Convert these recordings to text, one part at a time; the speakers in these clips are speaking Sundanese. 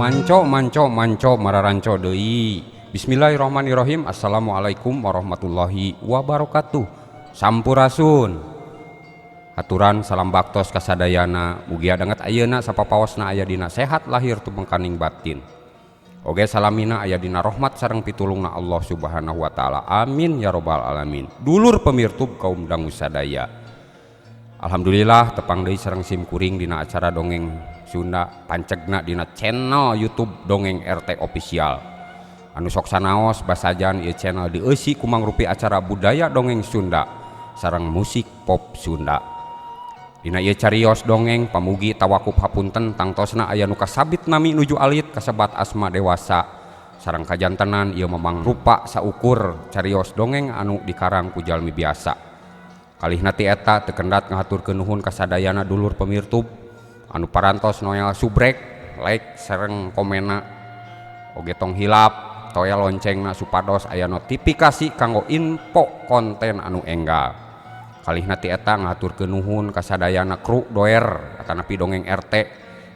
Manco manco manco mararanco deui. Bismillahirrahmanirrahim. Assalamualaikum warahmatullahi wabarakatuh. Sampurasun. Aturan salam baktos kasadayana mugia danget ayeuna sapapaosna aya dina sehat lahir tumengkaning batin. Oge salamina aya dina rahmat sareng pitulungna Allah Subhanahu wa taala. Amin ya robbal alamin. Dulur pemirtub kaum dangu sadaya. Alhamdulillah tepang deui sareng sim kuring dina acara dongeng Sunda pancegna dina channel YouTube Dongeng RT Official. Anu sok sanaos basajan ieu channel dieusi ku mangrupi acara budaya dongeng Sunda sareng musik pop Sunda. Dina ieu carios dongeng pamugi tawakup hapunten tangtosna aya nu kasabit nami nuju alit kasebat asma dewasa sareng kajantenan ieu memang rupa saukur carios dongeng anu dikarang ku jalmi biasa. Kalihna ti eta teu kendat ngahaturkeun nuhun kasadayana dulur pemirtub anu parantos noel subrek like sareng komena oge tong hilap toel loncengna supados aya notifikasi kanggo info konten anu enggal. Kalihna ti eta ngahaturkeun nuhun kasadayana kru doer atanapi dongeng RT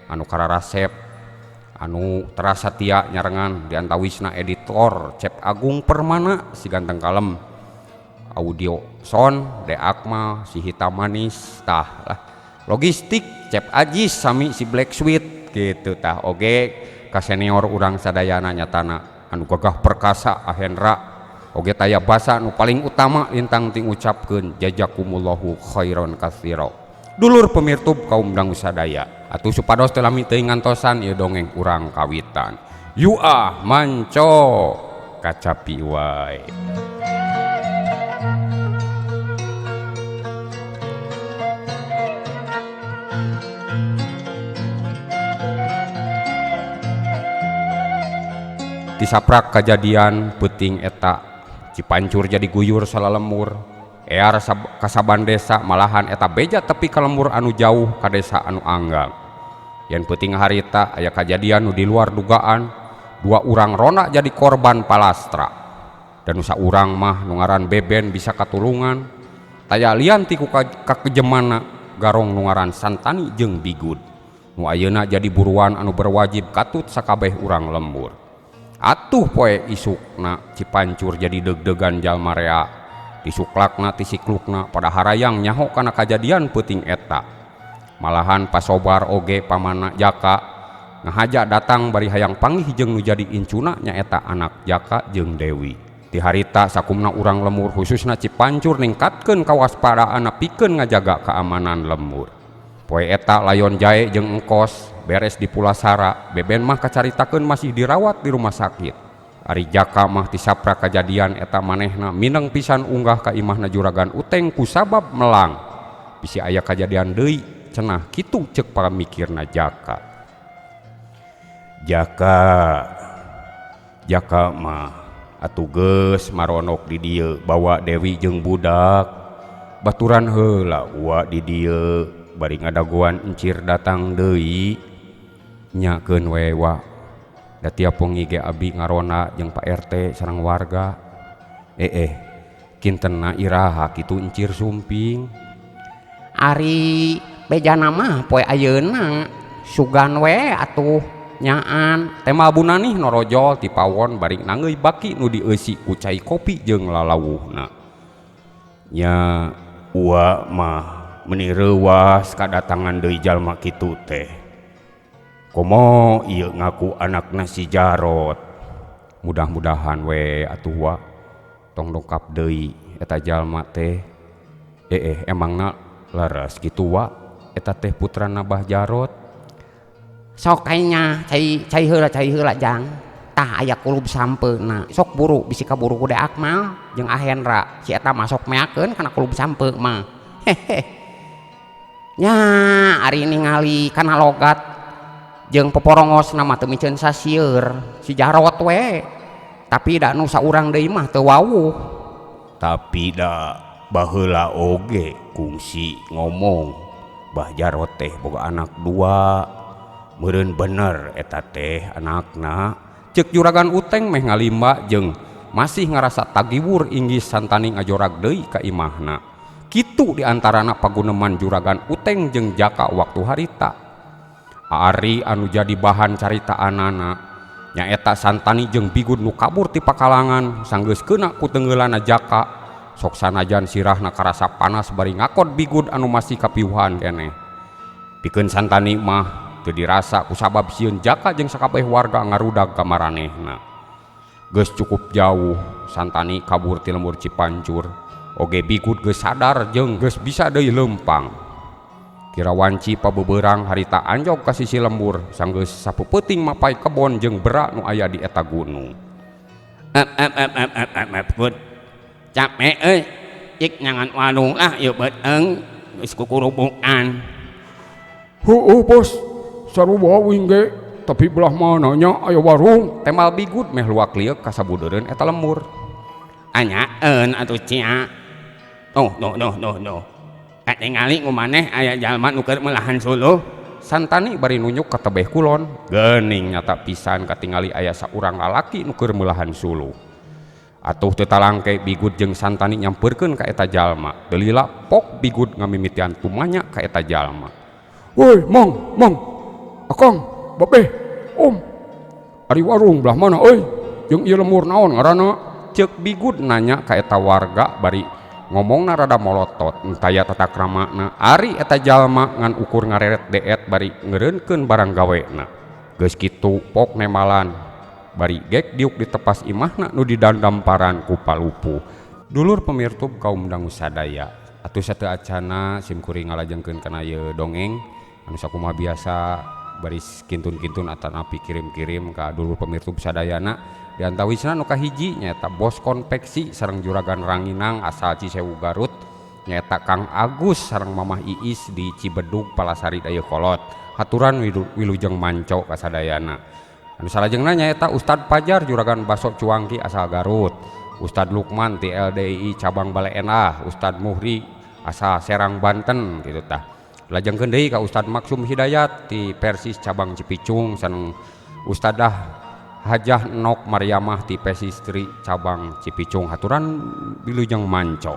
anu kararasep anu terasa tia nyarengan diantawisna editor Cep Agung Permana si ganteng kalem audio son De Akmal si hitam manis tah lah logistik Cep Ajis sami si Black Sweet gitu tah oge ka senior urang sadayana nyatana anu gagah perkasa Ahendra oge taya basa nu paling utama lintang ting ucapkeun jazakumullahu khairan katsira. Dulur pemirtub kaum dangu sadaya atuh supados teu lami teuing ngantosan ieu dongeng urang kawitan. Yuah manco kacapi wae. Tisaprak kajadian peuting eta Cipancur jadi guyur salalemur ear kasaban desa malahan eta beja tepi ka lembur anu jauh ka desa anu anggang. Yen peuting harita aya kajadian nu di luar dugaan, dua urang rona jadi korban palastra. Dan nu saurang mah nu ngaran Beben bisa katulungan taya lian ti ku kakejemana garong nu ngaran Santani jeung Bigud nu ayeuna jadi buruan anu berwajib katut sakabeh urang lembur. Atuh poe isukna Cipancur jadi deg-degan jalma rea disuklakna tisiklukna pada harayang nyaho kana kajadian peuting eta. Malahan pasobar oge pamana Jaka ngahaja datang bari hayang panggih jeung nu jadi incuna nyaeta anak Jaka jeung Dewi. Ti harita sakumna urang lemur khususna Cipancur ningkatkeun kawaspadaanna pikeun ngajaga keamanan lembur. Poe eta layon jae jeung engkos beres di Pulasara, Beben mah kacaritakeun masih dirawat di rumah sakit. Ari Jaka mah tisapra kajadian eta manehna mineng pisan unggah ka imahna juragan Uteng kusabab melang. Bisi aya kajadian deui cenah kitu ceuk pamikirna Jaka. Jaka Jaka mah atuh geus maronok di dieu bawa Dewi jeung budak. Baturan heula ua di dieu bari ngadagoan encir datang deui. Nyakeun we wa da tiap wengi ge abi ngarona jeung Pak RT sareng warga. Kintenna iraha kitu encir sumping. Ari bejana mah poe ayeuna sugan we atuh nyaan. Tema bunanih norojol ti pawon bari nanggeuy baki nu dieusi ku cai kopi jeung lalawuhna. Nya ua mah meuni reuwas kadatangan deui jalma kitu teh. Komo ieu ngaku anakna si Jarot. Mudah-mudahan we atuh wa tong dongkap deui eta jalma teh. Emangna leres kitu wa eta teh putrana Bah Jarot. Sok kayaknya cai cai heula jang. Tah aya kulub sampeuna. Sok buru bisi kaburu ku De Akmal jeung Ahendra. Si eta mah sok meakeun kana kulub sampe mah. Hehe. Nya ari ningali kana logat jeung poporongosna mah teu miceun sasieur si Jarot we. Tapi da nu saurang deui mah teu wawuh. Tapi da baheula oge kungsi ngomong Bah Jarot teh boga anak dua. Meureun bener eta teh anakna. Ceuk juragan Uteng meh ngalimba jeung masih ngarasa tagiwur inggis Santani ngajorag deui ka imahna. Kitu diantarana paguneman juragan Uteng jeung Jaka waktu harita. Ari anu jadi bahan caritaanana nyaeta Santani jeung Bigud nu kabur ti pakalangan sanggeus keuna ku tenggeulana Jaka sok sanajan sirahna karasa panas bari ngakod Bigud anu masih kapiuhan keneh. Pikeun Santani mah teu dirasa kusabab sieun Jaka jeung sakabeh warga ngarudag ka maranehna. Geus cukup jauh Santani kabur ti lembur Cipancur oge Bigud geus sadar jeung geus bisa deui leumpang. Kira wanci pabeberang harita anjog ka sisi lembur sanggeus sapeupeting mapai kebon jeung berak nu aya di eta gunung. Ep capek euy cik nyangan warung ah ieu beuteung geus kukurubukan. Heueuh bos, sarua uing ge, tapi belah mana nya aya warung? Temal Bigud meh luak lieuk ka sabudeureun eta lembur. Anyaeun atuh cia. Tuh tuh tuh tuh tuh. Katingali kumaneh aya jalma nu keur meulahan suluh. Santani bari nunjuk ka tebeh kulon. Geuning nyata pisan katingali aya saurang lalaki nu keur meulahan suluh. Atuh teu talangke Bigud jeung Santani nyampeurkeun ka eta jalma. Teu lila pok Bigud ngamimitian tumanya ka eta jalma. Woi, mang, mang. Akang, babeh, om. Ari warung belah mana euy? Jeung ieu lembur naon ngaranna? Ceuk Bigud nanya ka eta warga bari ngomongna rada molotot entaya tata kramana. Ari eta jalma ngan ukur ngareret deet bari ngeureunkeun barang gawena. Geus kitu pok nemalan bari gek diuk di tepas imahna nu didandamparan ku palupuh. Dulur pemirtub kaum dangu sadaya, atuh sateu acana sim kuring ngalajengkeun kana ieu dongeng anu sakumaha biasa baris kintun-kintun atanapi kirim-kirim ka dulur pemirtub sadayana. Di antawisna nu kahiji nyaeta bos konveksi sareng juragan Ranginang asal Cisewu Garut, nyaeta Kang Agus sareng Mamah Iis di Cibedug Palasari Dayeuhkolot. Haturan wilujeng manco ka sadayana. Anu salajengna nyaeta Ustad Pajar juragan Baso Cuangki asal Garut, Ustad Lukman ti LDII cabang Bale Endah, Ustad Muhri asal Serang Banten kitu tah. Lajengkeun deui ka Ustad Maksum Hidayat ti Persis cabang Cipicung sareng Ustadah Hajah Nok Maryamah ti Pesistri cabang Cipicung. Haturan wilujeng manco.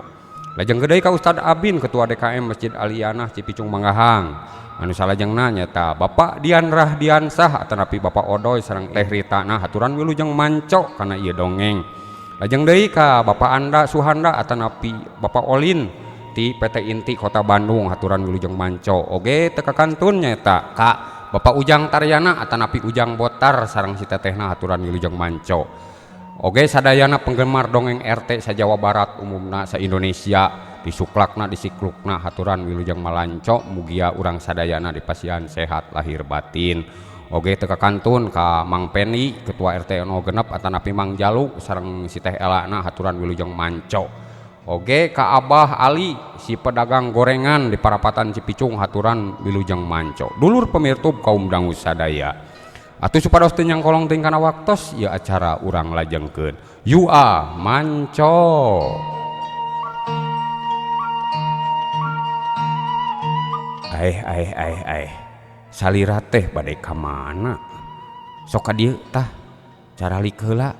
Lajeng deui ka Ustad Abin Ketua DKM Masjid Alianah Cipicung Manggahang. Anu salajengna nyaeta Bapak Dian Rahdiansah atanapi Bapak Odoy sareng Teh Ritana. Haturan wilujeng manco kana ieu dongeng. Lajeng deui ka Bapak Anda Suhanda atanapi Bapak Olin ti PT Inti Kota Bandung. Haturan wilujeng manco. Oge teu kakantun nyaeta ka Bapak Ujang Taryana atanapi Ujang Botar sareng si tetehna. Haturan wilujeng manco. Oge sadayana penggemar dongeng RT sa Jawa Barat umumna sa Indonesia disuklakna disiklukna haturan wilujeng malanco. Mugia urang sadayana dipasihan sehat lahir batin. Oge teu kakantun ka Mang Peni Ketua RT 06 atanapi Mang Jalu sareng si Teh Elana. Haturan wilujeng manco. Oge ka Abah Ali si pedagang gorengan di Parapatan Cipicung. Haturan wilujeng manco. Dulur pemirtub kaum dangu sadaya, atuh supados teu nyangkolong teuing kana waktos ieu acara urang lajengkeun. Yua manco. Aeh aeh aeh aeh. Salira teh bade ka mana? Sok ka dieu tah caralik heula.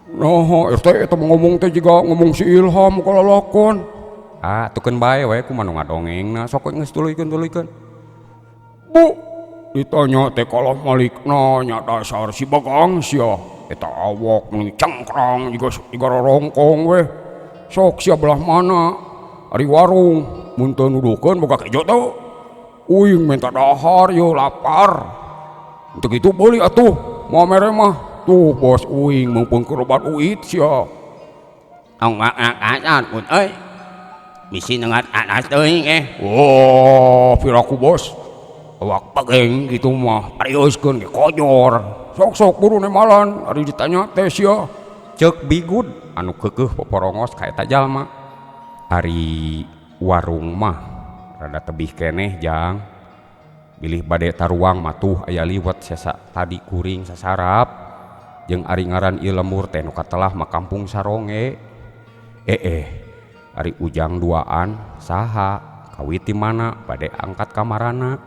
Nah, RT eta ngomong teh jiga ngomong si Ilham kalalakon. Ah, tukeun bae we kumaha nu ngadongengna sok geus tuluykeun-tuluykeun. Bu, ditanya teh kalah malikna nya dasar si Bagang sia. Eta awak nu cengkrang jiga rorongkong we. Sok sia belah mana? Ari warung mun teu nuduhkeun boga kejo teu. Uing minta dahar yo lapar. Teu kitu beuli atuh, moal mere mah. Tuh bos uing mumpung kerobat uit sia. Tong atas pun euy. Bisi nengat atas teuing eh. Wah, piraku bos. Awak pegeng gitu mah, pariuskeun ge kojor. Sok-sok buru nemalan ari ditanya teh sia. Ceuk Bigud anu keukeuh poporongos ka eta jalma. Ari warung mah rada tebih keneh jang. Bilih bade taruang mah tuh aya liwet sesa tadi kuring sasarap. Jeung ari ngaran ieu lembur teh nu katelah mah kampung Saronge. Ari Ujang duaan saha kawit ti mana bade angkat kamarana.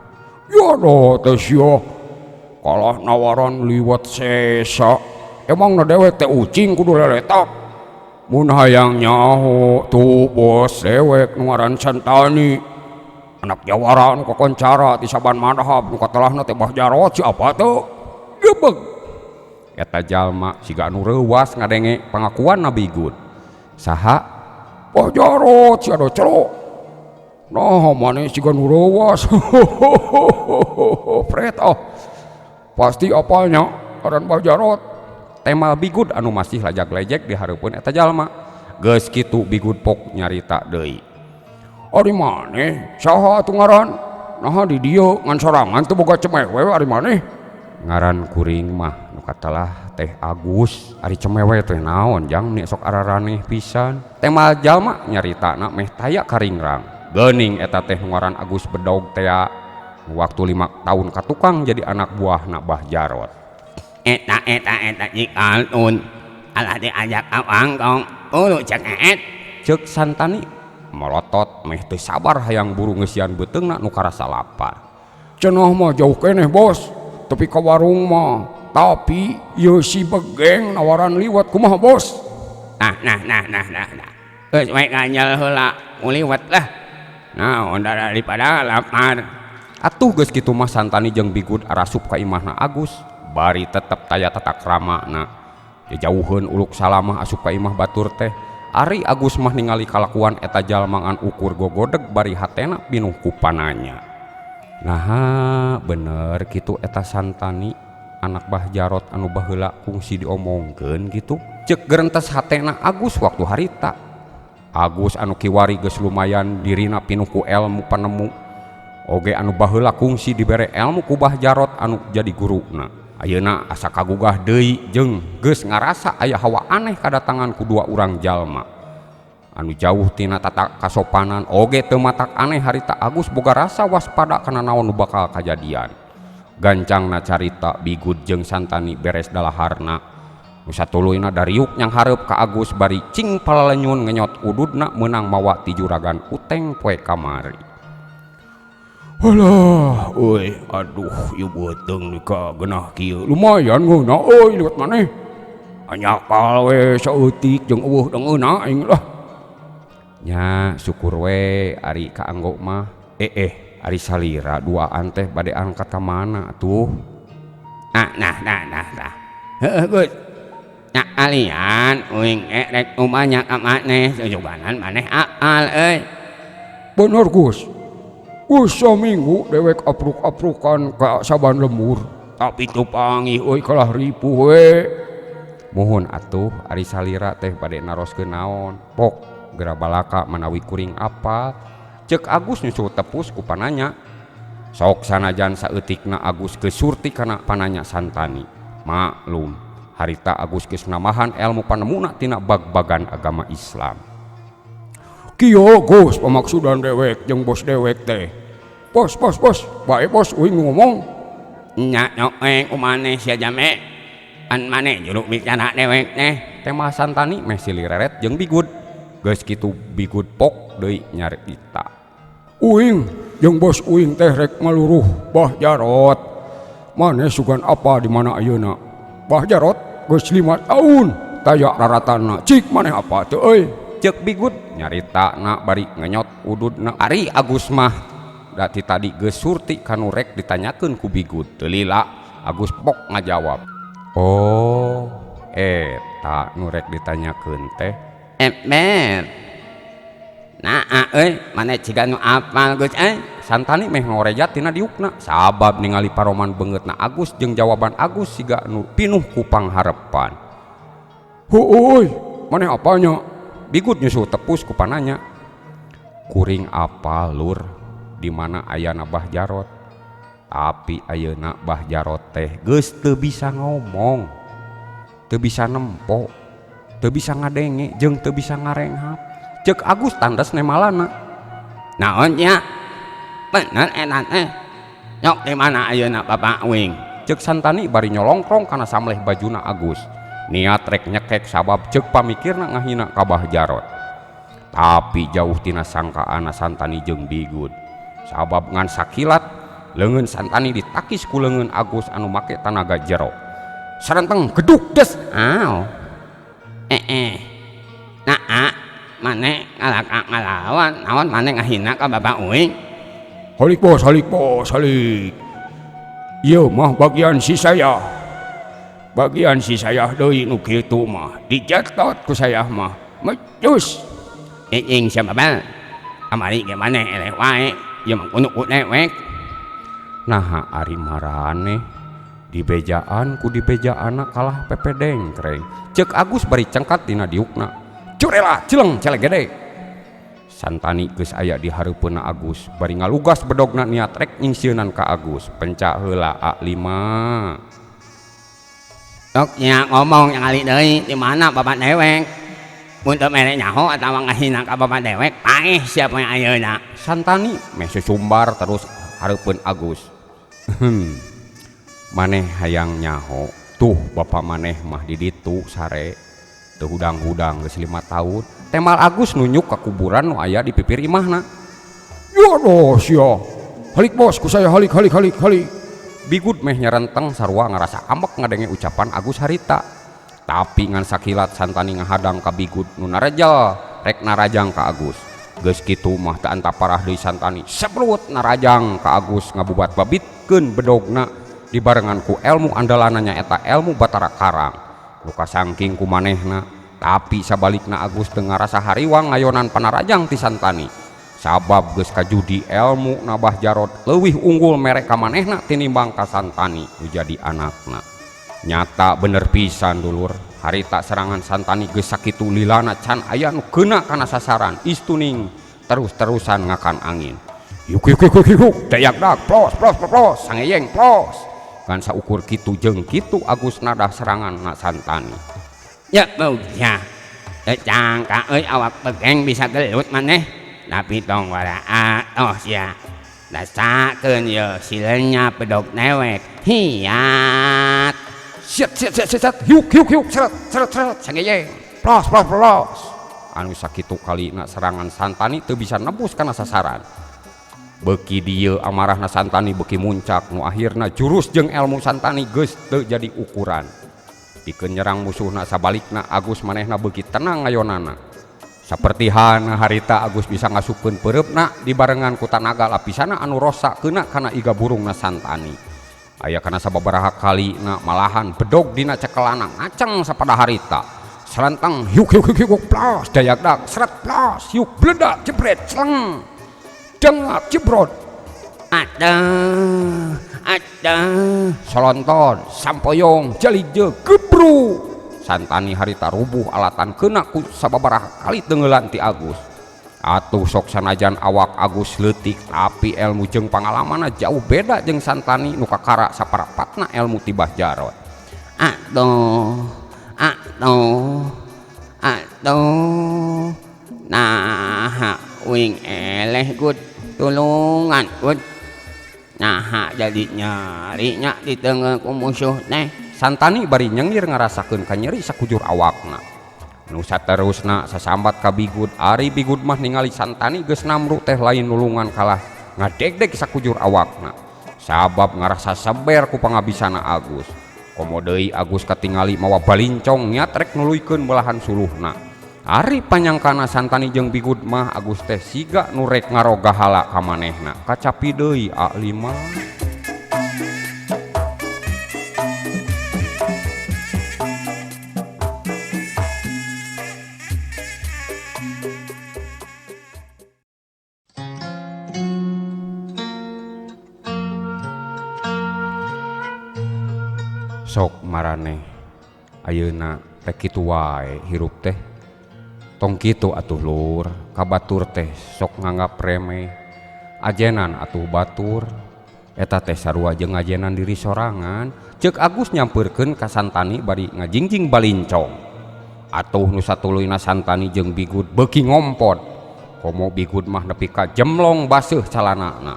Ya doh teh sia kalah nawaran liwet sesa. Emang na dewek teh ucing kudu leletak. Mun hayang nyaho tuh bos dewek nu ngaran Santani. Anak jawara nu kakoncara ti saban madhab nu katelahna teh Bah Jarot si apa teu? Gebeg. Eta jalma siga anu reuwas ngadenge pangakuan na Bigud. Saha? Bah Jarot si ado celo. Nah maneh siga nu reuwas. Fred ah. Pasti apalnya ngaran Bah Jarot. Temal Bigud anu masih lajag-lejek di hareupeun eta jalma. Geus kitu Bigud pok nyarita deui. Ari maneh saha atuh ngaran? Naha di dieu ngan sorangan teu boga cemewe ari maneh? Ngaran kuring mah nu katelah teh Agus. Ari cemewe teh naon jang ni sok araraneh pisan. Temal jalma nyaritana meh taya karingrang. Geuning eta teh nu ngaran Agus Bedog tea. Waktu 5 tahun ka tukang jadi anak buahna Bah Jarot. Eta eta eta jikalun alah diajak awangkong ulu cek eet. Ceuk Santani melotot meh teu sabar hayang buru ngeusian beuteungna nu karasa lapar. Cenah mah jauh keneh bos, tepi ka warung mah. Tapi ieu si begeng nawaran liwat kumaha bos? Nah nah nah nah nah nah. Geus we ganjel heula uliwat lah. Naon daripada lapar. Atuh geus kitu mah Santani jeung Bigud arasup ka imahna Agus, bari tetep taya tata kramana. Jauheun uluk salamah asup ka imah batur teh. Ari Agus mah ningali kalakuan eta jalma ngan ukur gogodeg bari hatena pinuh ku pananya. Naha bener kitu eta Santani anak Bah Jarot anu baheula kungsi diomongkeun kitu. Ceuk gerentes hatena Agus waktu harita. Agus anu kiwari geus lumayan dirina pinuh ku elmu panemu. Oge anu baheula kungsi dibere elmu ku Bah Jarot anu jadi guruna. Ayeuna asa kagugah deui jeung geus ngarasa aya hawa aneh kadatangan ku dua urang jalma. Anu jauh tina tata kasopanan oge teu matak aneh harita Agus boga rasa waspada kana naon nu bakal kajadian. Gancangna carita Bigud jeung Santani beres dalaharna. Nu satuluyna dariuk nyanghareup ka Agus bari cing palalenyun ngenyot ududna meunang mawa ti juragan uteng poe kamari. Alah, euy, aduh, ieu beuteung deui ka geunah kieu. Lumayan ngeunah euy liwat maneh. Anyakal we saeutik jeung eueuh deungeunna aing lah. Nya syukur we ari kaanggo mah. Ari salira duaan teh bade angkat ka mana atuh? Nah nah nah nah nah. Heueuh Gus. Nya alian uing rek umanya ka maneh sujuganan maneh apal euy. Bener Gus. Geus saminggu dewek apruk-aprukan ka saban lembur. Tapi teu panggih euy kalah ripuh we. Muhun atuh ari salira teh bade naroskeun naon. Pok geura balaka manawi kuring apal. Ceuk Agus nyusul tepus ku pananya. Sok sanajan saeutikna Agus geus surti kana pananya Santani. Maklum harita Agus geus namahan elmu panemuna tina bag-bagan agama Islam. Kieu Gus pamaksudan dewek jeung bos dewek teh. Bos bos bos, bae bos uing ngomong. Nya nyok kumaneh sia jame. An maneh juru bicara dewek teh. Tema Santani meh silih reret jeung Bigud. Geus kitu Bigud pok deui nyarita. Uing jeung bos uing teh rek ngaluruh Bah Jarot. Maneh sugan apa di mana ayeuna? Bah Jarot geus 5 tahun taya raratana. Cik maneh apa teu euy? Ceuk Bigud nyaritana bari ngenyot ududna. Ari Agus mah da ti tadi geus surti kanu rek ditanyakeun ku Bigud. Teu lila Agus pok ngajawab. Oh, eta nu rek ditanyakeun teh. Emer. Nah, euy, maneh ciga nu apal Gus euy? Santani meh ngorejat tina diukna sabab ningali paroman beungeutna Agus jeung jawaban Agus siga nu pinuh ku pangharepan. Heueuy, maneh apanya? Bigud nyusul tepus ku pananya. Kuring apal lur di mana ayana Bah Jarot. Tapi ayeuna Bah Jarot teh geus teu bisa ngomong, teu bisa nempo, teu bisa ngadenge jeung teu bisa ngarenghap. Ceuk Agus tandes nemalana. Naon nya? Bener eta teh. Nyok di mana ayeuna Bapak uing? Ceuk Santani bari nyolongkrong kana samleh bajuna Agus. Niat rek nyekek sabab ceuk pamikirna ngahina ka Bah Jarot. Tapi jauh tina sangkaana Santani jeung Bigud. Sabab ngan sakilat leungeun Santani ditakis ku leungeun Agus anu make tanaga jero. Sarenteng geduk des. Aw. Naa maneh ngalaka ngalawan naon maneh ngahina ka Bapak uing? Halik bos, halik bos, halik. Ieu mah bagian si saya. Bagian si saya deui nu kitu mah. Dijetot ku saya mah. Mecus. Ing sia babal. Amari ge maneh eleh wae. Ieu mah kudu ku dewek. Naha ari maraneh dibejaan ku dibejaanna kalah pepedengkreng. Ceuk Agus bari cengkat dina diukna. Curela cileng celegede. Santani geus aya di hareupeunna Agus bari ngalugas bedogna niat rek nyingsieunan ka Agus. Penca heula A5. Sok nya ngomong yang ali deui di mana bapak dewek. Mun teu mere nyaho atawa ngahina ka bapak dewek, paeh sia poe ayeuna. Santani meh susumbar terus hareupeun Agus. Maneh hayang nyaho tuh bapak maneh mah di ditu sare teu hudang-hudang geus 5 tahun. Temal Agus nunjuk ka kuburan nu aya di pipir imahna. Ya doh sia. Halik bos ku saya halik halik halik halik. Bigud meh nyerenteng sarua ngarasa ambek ngadenge ucapan Agus harita. Tapi ngan sakilat Santani ngahadang ka Bigud nu narejel rek narajang ka Agus. Geus kitu mah teu anta parah deui Santani seblut narajang ka Agus ngabubat babitkeun bedogna dibarengan ku elmu andalana nyaeta elmu Batara Karang. Luka sangking ku manehna, tapi sabalikna Agus teu ngarasa hariwang ngayonan panarajang ti Santani. Sabab geus kajudi elmu Nabah Jarot leuwih unggul mere ka manehna tinimbang ka Santani nu jadi anakna. Nyata bener pisan dulur, harita serangan Santani geus sakitu lilana can aya nu keuna kana sasaran, istuning terus-terusan ngakan angin. Yuk yuk yuk yuk yuk, dayak dak plos plos plos, sangeyeng plos. Ngan saukur kitu jeung kitu Agus nadah serangan na Santani. Ya bau ya. Teu cangka euy awak begeng bisa gelut maneh. Tapi tong waraa toh sia. Rasakeun ye silenya bedog dewek. Hiat. Siat siat siat siat yuk yuk yuk seret seret seret sangeyeng plos plos plos. Anu sakitu kalina serangan Santani teu bisa nebus kana sasaran. Beuki dieu amarahna Santani beuki muncak nu akhirna jurus jeung elmu Santani geus teu jadi ukuran. Pikeun nyerang musuhna sabalikna Agus manehna beuki tenang ngayonana. Sapertihana harita Agus bisa ngasupkeun peureupna dibarengan ku tanaga lapisana anu rosa keuna kana iga burungna Santani. Aya kana sababaraha kalina malahan bedog dina cekelana ngaceng sapada harita. Selentang yuk yuk yuk yuk plos dayak dak seret plos yuk bledak jebret celeng. Dengak jebrot. Aduh, aduh. Solonton, sampoyong, jalije, gebru. Santani harita rubuh alatan kena ku sababaraha kali tenggelan ti Agus. Atuh sok sanajan awak Agus leutik tapi elmu jeung pangalamanna jauh beda jeung Santani nu kakara saparapatna elmu ti Bah Jarot. Aduh, aduh, aduh. Nah, uing eleh gud tulungan gud. Nah, jadi nyarinya di tengah ku musuh teh. Santani bari nyengir ngarasakeun kanyeri sakujur awakna. Nu saterusna sasambat ka Bigud, ari Bigud mah ningali Santani geus namru teh lain nulungan kalah ngadegdeg sakujur awakna. Sabab ngarasa seber ku pangabisana Agus. Komo deui Agus katingali mawa balincong niat rek nuluykeun belahan suluhna. Ari panyangkana Santani jeung Bigud mah Agus teh siga nu rek ngarogahala ka manehna. Kacapi deui A5. Sok maraneh ayeuna teh kitu wae hirup teh. Tong kitu atuh lur, ka batur teh sok nganggap remeh. Ajenan atuh batur, eta teh sarua jeung ngajenan diri sorangan. Ceuk Agus nyampeurkeun ka Santani bari ngajingjing balincong. Atuh nu satuluyna Santani jeung Bigud beuki ngompod. Komo Bigud mah nepi ka jemlong baseuh calanana.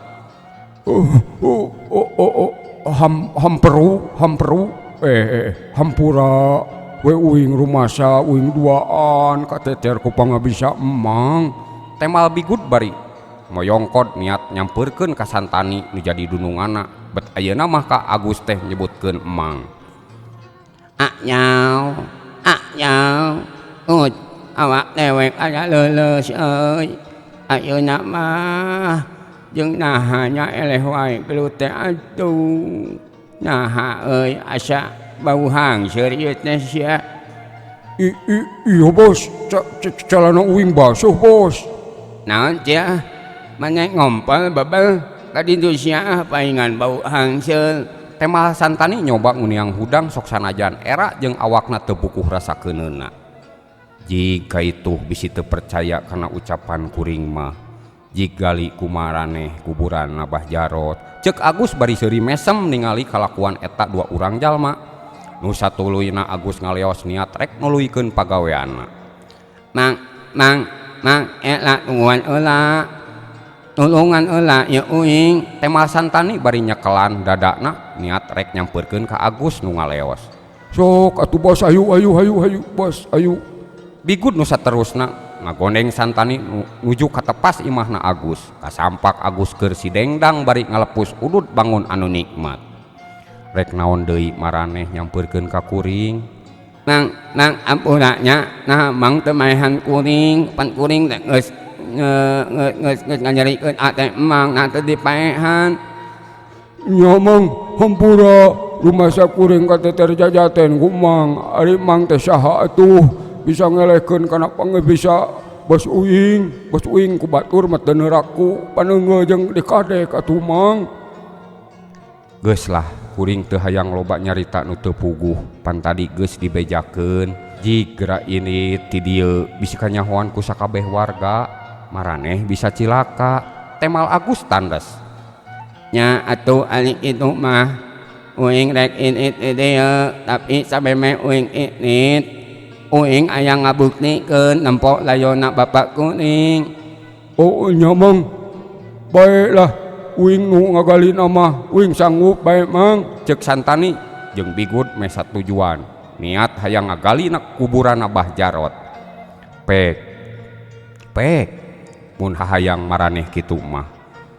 Hamperu hamperu hampura we uing rumasa uing duaan kateter ku pangabisa emang. Temal Bigud bari moyongkod niat nyampeurkeun ka Santani nu jadi dununganna. Bet ayeuna mah ka Agus teh nyebutkeun emang. Anyau anyau ut awak dewek aya leuleus euy. Ayeuna mah Jeung naha nya eleh wae gelut teh atuh. Naha euy asa bau hangseur ieu teh sia. Iya bos, celana uing basuh bos. Naon sia? Maneh ngompol bebel ka ditu sia paingan bau hangseur. Temal Santani nyoba nguniang hudang sok sanajan era jeung awakna teu bukuh rasa keuneuna. Jika itu bisi teu percaya kana ucapan kuring mah. Jig gali kumaraneh kuburan Abah Jarot. Cek Agus bari seuri mesem ningali kalakuan eta dua urang jalma. Nu satuluyna Agus ngaleos niat rek nuluykeun pagaweanna. Mang, mang, mang, eta tungguan heula. Tulungan heula ieu uing. Temal Santani bari nyekelan dadana niat rek nyampeurkeun ka Agus nu ngaleos. Sok atuh bos, ayu ayu ayu ayu bos, ayu. Bigud nu saterusna ngagondeng Santani nuju ka tepas imahna Agus. Kasampak Agus keur sidengdang bari ngalepus udud bangun anu nikmat. Rek naon deui maraneh nyampeurkeun ka kuring. Nang, nang ampura nya, nah mang teu maehan kuring, pan kuring teh geus geus geus nganyerikeun ate emang nah teu dipaehan. Nya mang hampura rumasa kuring ka teter jajaten ku mang. Ari mang teh saha atuh bisa ngelehkeun kana pange bisa bos uing, bos uing ku batur mah teu neuraku paneungeu jeung dikadek atuh mang. Geus lah kuring teu hayang loba nyarita nu teu puguh, pan tadi geus dibejakeun. Jig geura ini ti dieu bisi kanyahoan ku sakabeh warga, maraneh bisa cilaka. Temal Agus tandes. Nya atuh ari kitu mah uing rek init di dieu, tapi sameme uing init uing aya ngabuktikeun nempo layona bapak kuring. Oh nya mang, baiklah uing nu ngagalina mah uing sanggup bae mang. Cek Santani jeung Bigud meh satujuan niat hayang ngagalina kuburan Abah Jarot. Pek pek mun hahayang maraneh kitu mah,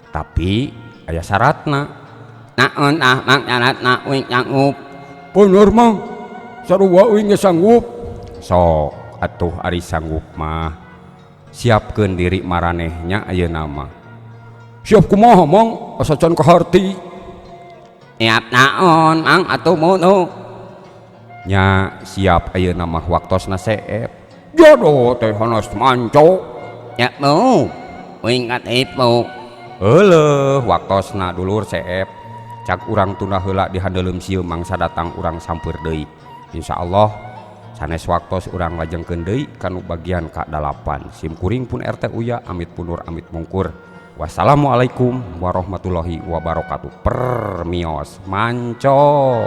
tapi aya syaratna. Naon ah mang syaratna uing sanggup? Bener mang, sarua uing ge sanggup. Sok atuh ari sanggup mah siapkeun diri maranehnya ayeuna mah. Siap kumaha mang, asa can kaharti. Siap naon mang atuh mulu. Nya siap ayeuna mah waktosna seep. Jodoh teh hanas manco. Ya mau, uing katipu. Euleuh waktosna dulur seep. Cak urang tunda heula di handeuleum sieu mangsa datang urang sampeur deui. Insyaallah sanes waktos urang lajengkeun deui kanu bagian ka-8. Sim kuring pun RT Uya amit punur amit mungkur. Wassalamualaikum warahmatullahi wabarakatuh. Permios manco.